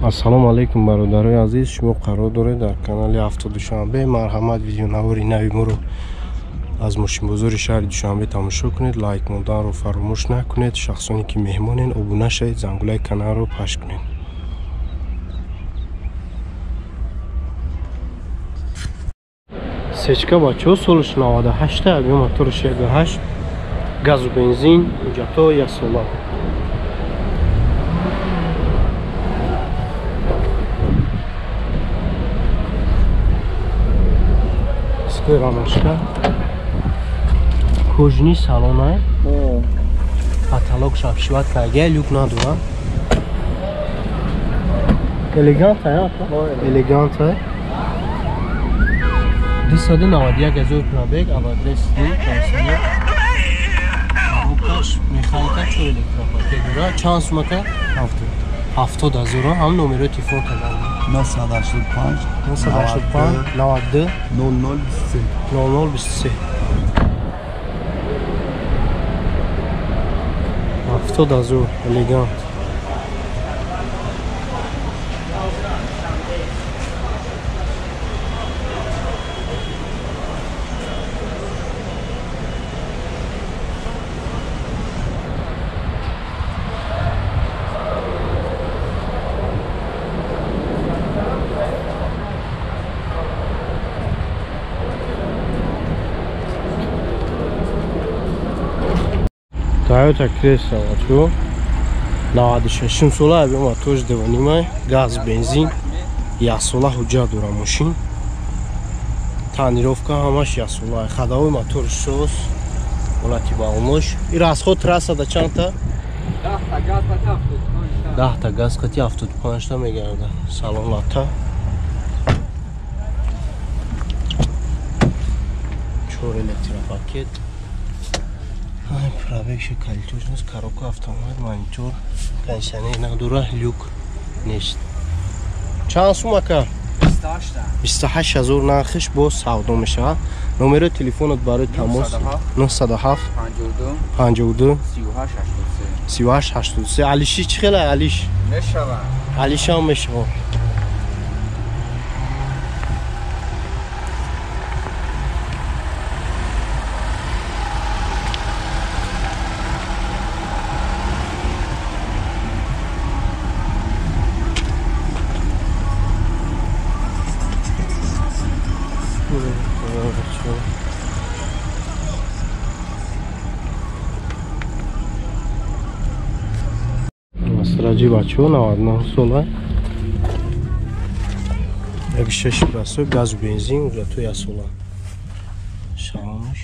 Ассалому алайкум бародарои азиз, шумо қарор доред дар канали Авто Душанбе. Марҳамат, видеонавори нави моро аз мошинбозори шаҳри Душанбе тамошо кунед, лайк монданро фаромӯш накунед. Шахсоне ки меҳмонен, обуна шавед, зангулаи каналро паш кунед. Сечка бачаҳо солаш 98, объем мотораш 1.8, газу бензин, ҳуҷҷатҳо як сола. Рамашка кожни салона, потолок шапшиват карга, люк надора. Элегант, элегант. 291 ҳазор пробег, абадрес ди, рукаш механика, чор электропакет дора. Чанд сумака? 70 ҳазор. Ҳам номерои телефон кардам. 985 985 92 0023 0023. 70 ҳазор, элегант. Toyota Creta бачо 96 сола, объем моторш 2.5, газ бензин, як сола ҳуҷҷат дора мошин. Тонировка ҳамаш як сола. Ходовой моторш соз, ҳолати балонош. И расход трассада чандта? 10 та газ қати 75 та мегарда. Салон лата. 4 электропакет. Пробегши калитош нест, коробка автомат, монитор, кондиционер надора, люк нест. Чанд сум ака? 28 ҳазор нархиш боз савдо мешавад. Номерои телефонат барои тамос 907 52 38 83. Алиши чӣ хела? Алиш мешавад. Алишам мешавад. Астраҷи бачаҳо 99 сола, 1.6 простой, газу бензин, ҳуҷҷатҳо як сола. Салонаш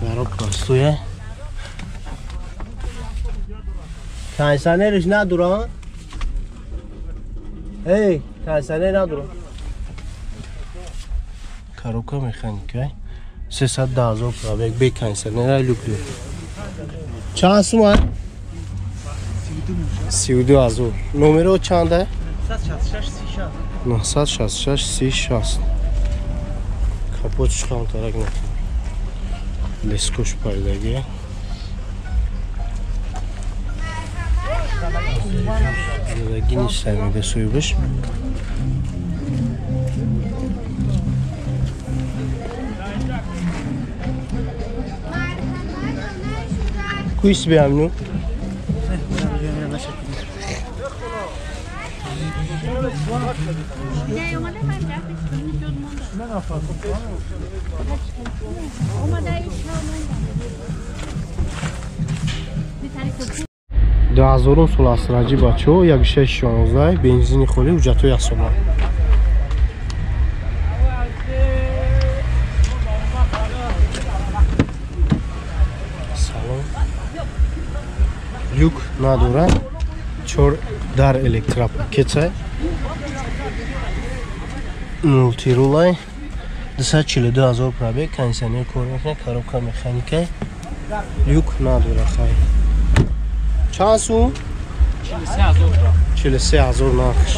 коробка простое. Кондиционерш надора. Эй, кондиционер надора. Коробка механика. 310 ҳазор пробег, бе кондиционер, люк дор. Чанд сума? 32 ҳазор. Номеро чанда? 966 30 60. Капотш камтарак накун. Лескош пайдаги. Задаги нест, мега соҳибаш. Куис биамну? Ду ҳазорум сол Астраҷи бачаҳо 1.6 16, бензини холӣ, ҳуҷҷатҳо як сола. Салон люк надора, 4 дар электропакета, мултирулай, 242 ҳазор пробег, кондиционер кор мекунад, коробка механика, люк надора. Хай, чанд сум? 43 ҳазор нархш.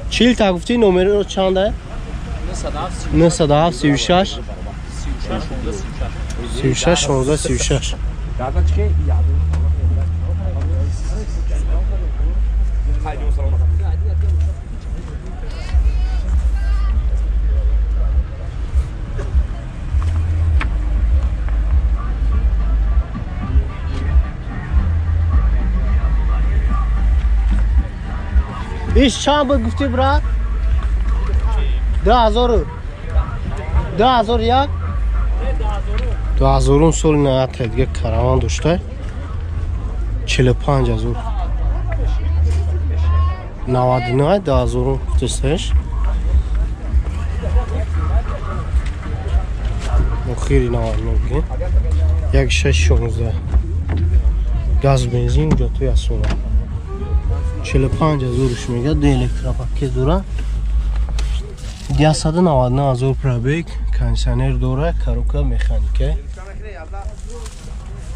Чил та гуфти номеро чанда? 907 36 36 16 36. Иш чанд буд гуфти брат? 2000. 2001? 2000 соли наята дига караван дошта. 45000. 99 2000 гуфтесташ. Охири 99 1616. Газ бензин ҷотуи асона. 45000 мега, ду электропакет дора. 199 000 пробег, кондиционер дора, коробка механика.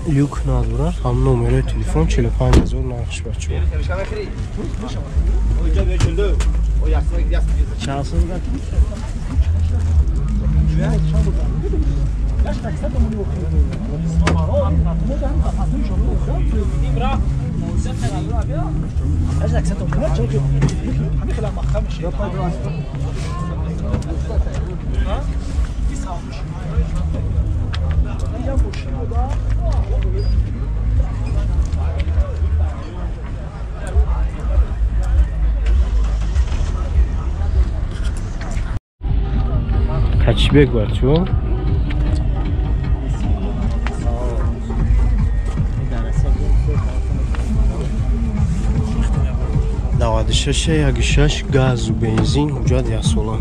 Люк надора, ҳам номери телефон 45000 нархш бачо. Качбек бачо. Наваду шаш, як шаш, газу бензин ҳуҷҷат яксола.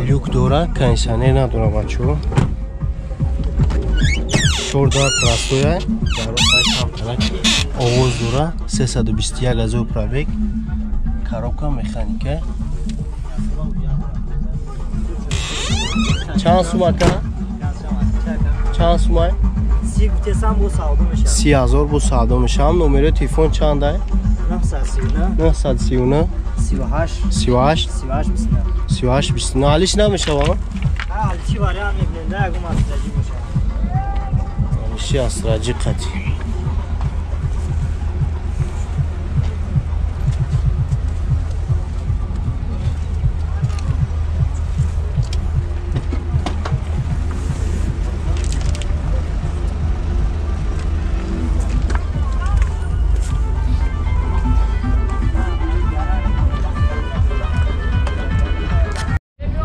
Люк дора, кондиционер надора бачо. 4 простоя, овоз дора, 321 000 пробег, коробка механика. Чанд сум ака? Чанд сумай? 30 000 бо савдо мешавам. Номери телефон чанда? 939 38 38 38 29. Алиш намешавам? Алиши вариант мебинем, да, ягон астраҷӣ бошад. Алиши астраҷӣ қатӣ.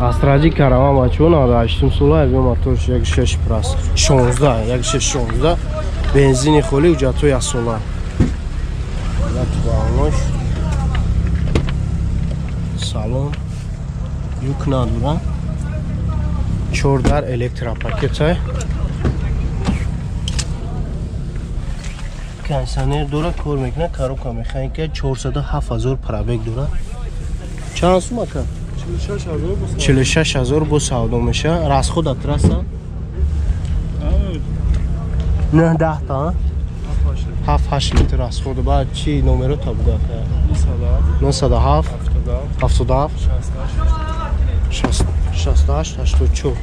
Астраҷи караван бачо 98 сола, ягон моторш 16 прас 16 16 бензини холи ҳуҷҷатҳои яксола. Салон юк надора. 4 дар электропакета. Кондиционер дора, кор мекунад, коробка механика, 407 000 пробег дора. Чанд сум ака? 46 000 бо савдо меша. Расход от трасса 9 10 та 7 8 литр расход. Баъд чи номеро та буга? 907 77 68 84.